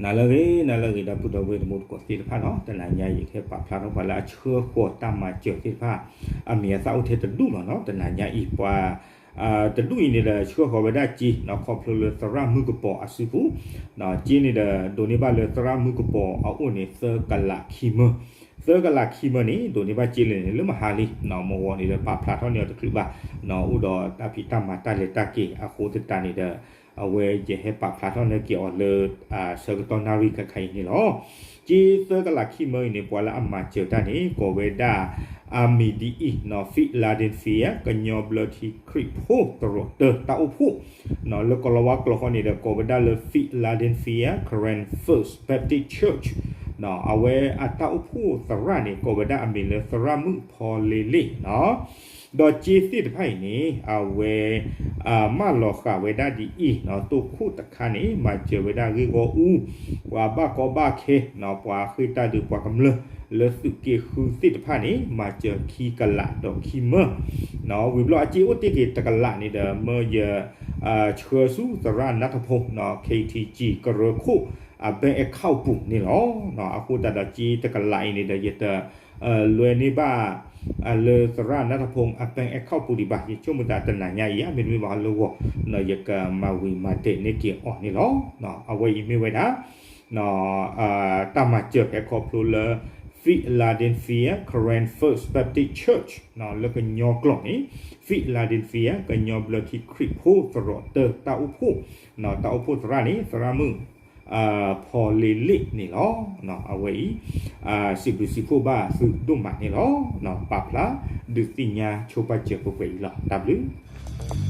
နၤလၢအဂ့ၤ နၤလၢအဂ့ၤ ဒီပုၢ်ဒီဝဲၢ်တံၤသကိးသ့ၣ်တဖၣ်နီၤ, တနၤညါအံၤ ယကဟဲပာ်ဖျါထီၣ်ပှၤလၢအဆှၢဃီၤတၢ်မၤစၢၤသ့ၣ်တဖၣ် အမံၤအသၣ်အိၣ်ထဲတဒူၣ်လီၤနီၤ. တနၤညါအံၤ ပှၤ တဒူၣ်အံၤန့ၣ်ဒီး ဆှၢဃီၤဝဲဒၣ်စ့နီၤ ခီဖျိလၢသရၣ်မုၣ်ကပီၤအစုပူၤ, စ့န့ၣ်ဒီး ဒိးန့ၢ်ဘၣ်လၢသရၣ်မုၣ်ကပီၤအအိၣ်န့ၣ် သၢကလးခံမၢ, သၢကလးခံမၢန့ၣ် ဒိးန့ၢ်ဘၣ်စ့လၢာ်န့ၣ် လၢမဟါလံ, မဂီၤန့ၣ်ဒီး ပာ်ဖျါထီၣ်န့ၢ်အီၤတချုးဘၣ်, အိၣ်ဒီးတၢ်ဖံးတၢ်မၤတၢ်လဲၤတၢ်က့ၤအဃိသတးန့ၣ်ဒီး အဝဲယဟဲပာ်ဖျါထီၣ်န့ၢ်က့ၤအီၤလၢ ဆၢကတီၢ်နၣ်ရံၣ်ခဲခါအံၤန့ၣ်လီၤ. စ့သၢကလးခံမၢအံၤန့ၣ် ပှၤလၢအမၤစၢၤတၢ်န့ၣ် ကိးဝဲဒၣ် အမံၤဒ်အံၤနီၤ, Philadelphia ကညီဘျၢထံခရံာ်ဖိသရိာ်တၢတၢ်အိၣ်ဖှိၣ်, လၢကိၤလၤဝါကျိာ်ဃီန့ၣ်ဒီး ကိးဝဲဒၣ်လၢ Philadelphia Karen First Baptist Church, အဝဲအတၢ်အိၣ်ဖှိၣ်သရၣ်န့ၣ် ကိးဝဲဒၣ်အမံၤလၢသရၣ်မုၣ်ဖီလ့လ့ၣ်နီၤ. ဒီးစ့သ့ၣ်တဖၣ်အံၤန့ၣ် အဝဲ မၢလီၤဃာ်ဝဲဒၣ်ဒ်အံၤနီၤ, တိခိၣ်တခါန့ၣ် မၤစၢၤဝဲဒၣ်ဂ့ၢ်ဂီၢ်အူ, ပှၤဘၣ်ကီဘၣ်ခဲနီၤ, ပှၤဃ့ၢ်တၢ်ဒုးပှၤကမျၢၢ်လၢသုးက့ဃုသ့ၣ်တဖၣ်န့ၣ် မၤစၢၤခံကလးဒီးခံမၢ, ဝံၤဘျီအစ့အိၣ်တ့ၢ်က့ၤတကလးန့ၣ်ဒီး မၢယ ဆှၢဆူသရၣ်နါထီၣ်ဖိနီၤ, K T G ကရၢခိၣ်အ bank account ပူၤန့ၣ်လီၤ. အဃိသတးဒီးစ့တကလးအံၤန့ၣ်ဒီး ယတ လဲန့ၢ်ဘၣ် လၢသရၣ်နါထီၣ်ဖိအ bank account ပူၤဒံးဘၣ်, ယဆိကမိၣ်သးတနၤညါအံၤ မ့တမ့ၢ်ဘၣ်လၢဂီၤ ယကမၤဝံၤမၤတဲာ်န့ၢ်က့ၤအီၤန့ၣ်လီၤ. အဝဲအံၤမ့ၢ်ဝဲဒၣ် တၢ်မၤစၢၤဟဲခီဖျိလၢ Philadelphia Karen First Baptist Church လၢကညီကျိာ်န့ၣ် Philadelphia ကညီဘျၢထံခရံာ်ဖိသရိာ်တၢတၢ်အိၣ်ဖှိၣ်, တၢ်အိၣ်ဖှိၣ်သရၣ်န့ၣ် သရၣ်မုၣ် ဖီလ့လ့ၣ်န့ၣ်လီၤ. အဝဲအံၤ စံးဘျုးစံးဖှိၣ်ဘၣ်သုဒိၣ်မးန့ၣ်လီၤ. ပာ်ဖျါဒုးသ့ၣ်ညါဆိပာ်စၢၤပှဲၤပှဲၤအံၤလီၤ. တၢ်ဘျုး